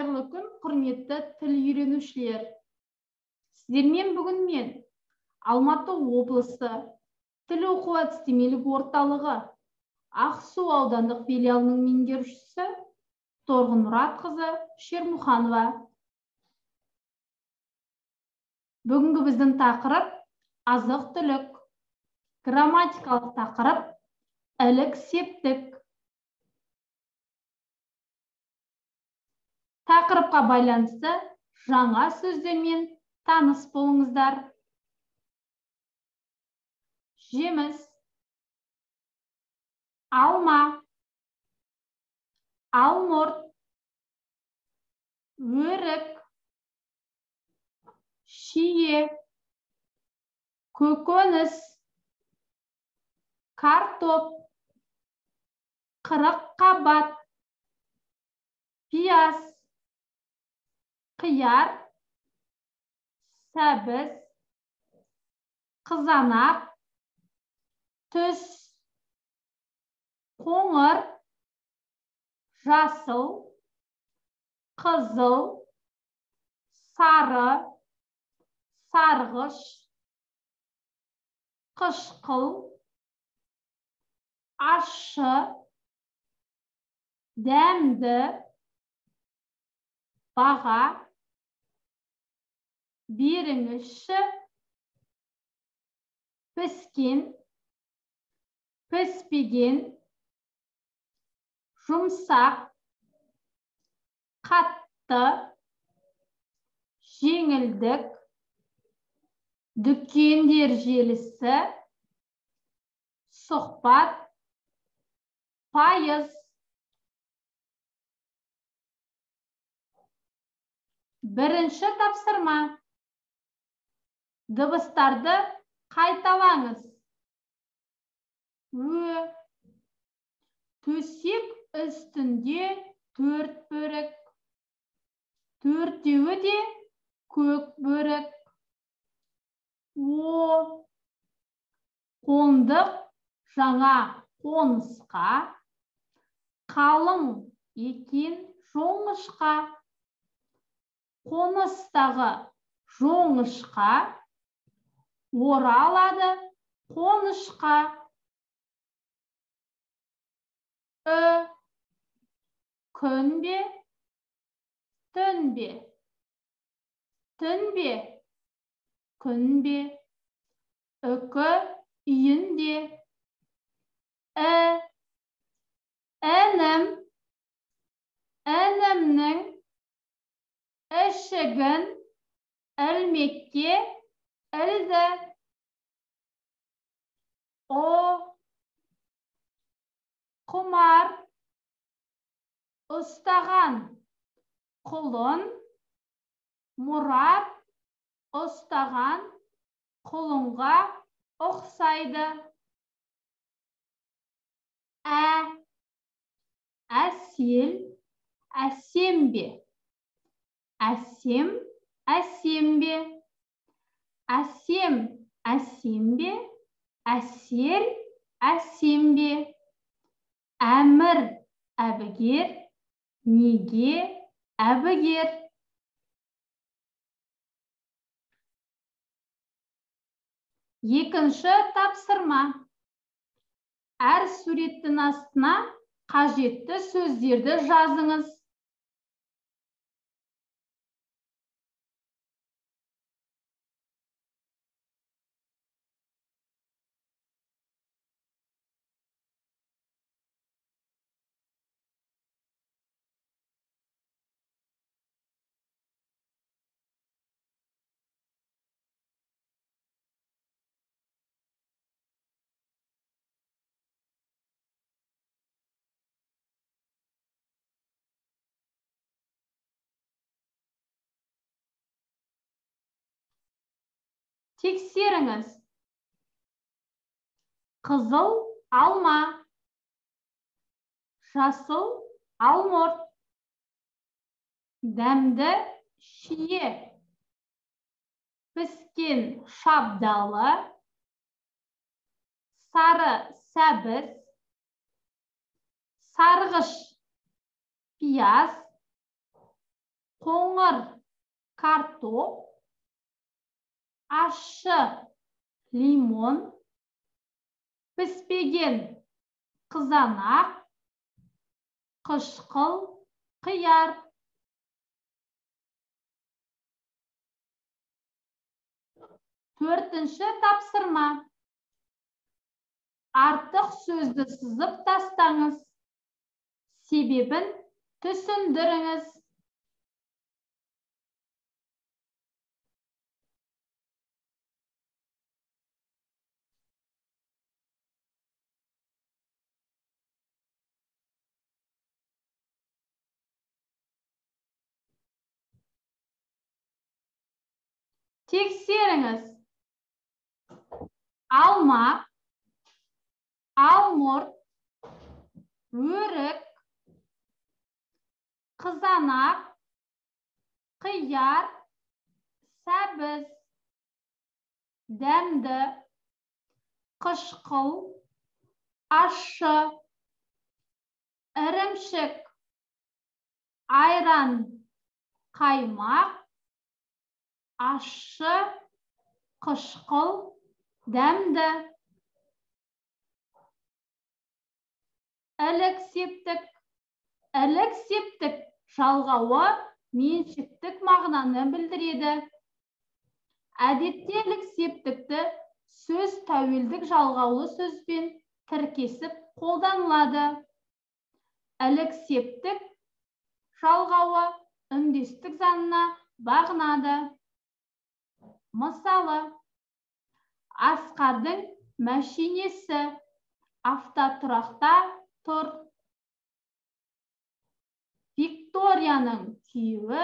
Қайырлы күн, құрметті тіл үйренушілер. Сіздермен бүгін мен Алматы облысы тіл оқу әдістемелік орталығы Ақсу аудандық филиалының меңгерушісі Торғын Мұратқызы Шермұханова. Бүгінгі біздің тақырып азық-түлік. Грамматикалық тақырып ілік септік. Тақырыпқа байланысты жаңа сөздермен таныс болыңыздар. Жеміс, алма, алмұрт, өрік, шие, көкөніс, картоп, қырыққабат, пияз, қияр, сәбіз, қызанақ, түс, қоңыр, жасыл, қызыл, сары, сарғыш, қышқыл, ащы, дәмді, баға, беріңізші, піскен, піспеген, жұмсақ, қатты, жеңілдік, дүкендер желісі, сұхбат, пайыз. Бірінші тапсырма. Дыбыстарды қайталаңыз. Ö. Төсек үстінде төрт бөрік. Төртеуі де көк бөрік. О. Қондық жаңа қонысқа, қалың екен жоңышқа. Қоныстағы жоңышқа оралады қонышқа. Ү. Күн бе, түн бе? Түн бе, күн бе? Үкі үйінде. І. Інім, інімнің ішігін ілмекке ілді. О. Құмар ұстаған құлын, Мұрат ұстаған құлынға ұқсайды. Ә. Әсел, әсем бе? Әсем, әсем бе? Әсем, әсем бе? Әсел, әсем бе? Әмір, әбігер, неге әбігер? Екінші тапсырма. Әр суреттің астына қажетті сөздерді жазыңыз. Тексеріңіз. Қызыл алма, жасыл алмұрт, дәмді шие, піскен шабдалы, сары сәбіз, сарғыш пияз, Қоңыр картоп, ащы лимон, піспеген қызанақ, қышқыл қияр. Төртінші тапсырма. Артық сөзді сызып тастаңыз. Себебін түсіндіріңіз. Тексеріңіз. Алма, алмұрт, өрік, қызанақ, қияр, сәбіз, дәмді, қышқыл, ащы, ірімшік, айран, қаймақ, ащы, қышқыл, дәмді. Ілік септік. Ілік септік жалғауы меншіктік мағынаны білдіреді. Әдетте ілік септікті сөз тәуелдік жалғаулы сөзбен тіркесіп қолданылады. Ілік септік жалғауы үндестік заңына бағынады. Мысалы, Асқардың мәшинесі автотұрақта тұр. Викторияның күйеуі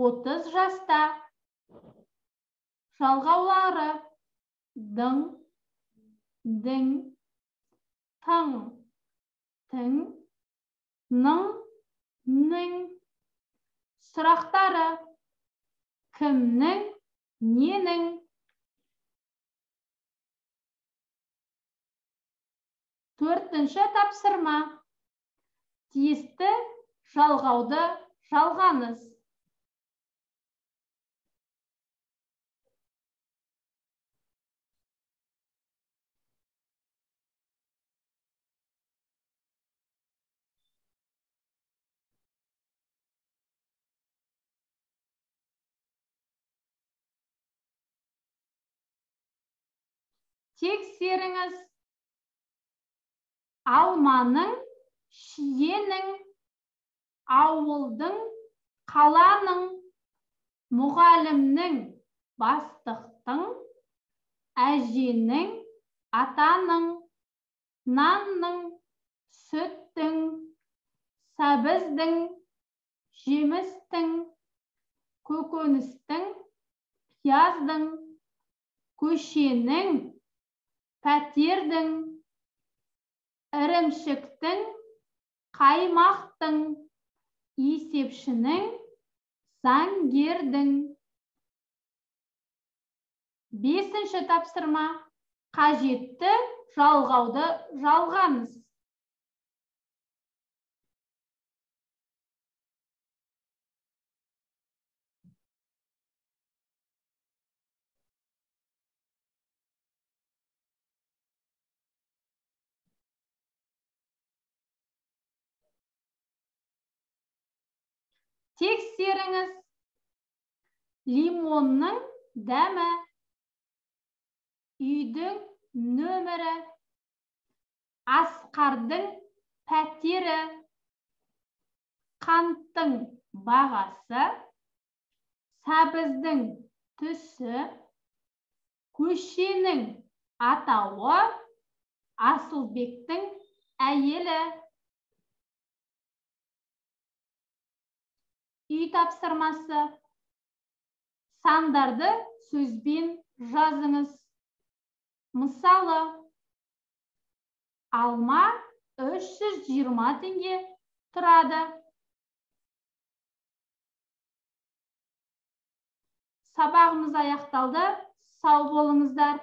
30 жаста. Жалғаулары дың, дің, тың, тің, ның, нің. Сұрақтары кімнің, ненің? Төртінші тапсырма. Тиісті жалғауды жалғаңыз. Тексеріңіз. Алманың, шиенің, ауылдың, қаланың, мұғалімнің, бастықтың, әженің, атаның, нанның, сүттің, сәбіздің, жемістің, көкөністің, пияздың, көшенің, пәтердің, ірімшіктің, қаймақтың, есепшінің, заңгердің. Бесінші тапсырма. Қажетті жалғауды жалғаңыз. Тексеріңіз. Лимонның дәмі, үйдің нөмірі, Асқардың пәтері, қанттың бағасы, сәбіздің түсі, көшенің атауы, Асылбектің әйелі. Үй тапсырмасы. Сандарды сөзбен жазыңыз. Мысалы, алма 320 теңге тұрады. Сабағымыз аяқталды. Сау болыңыздар.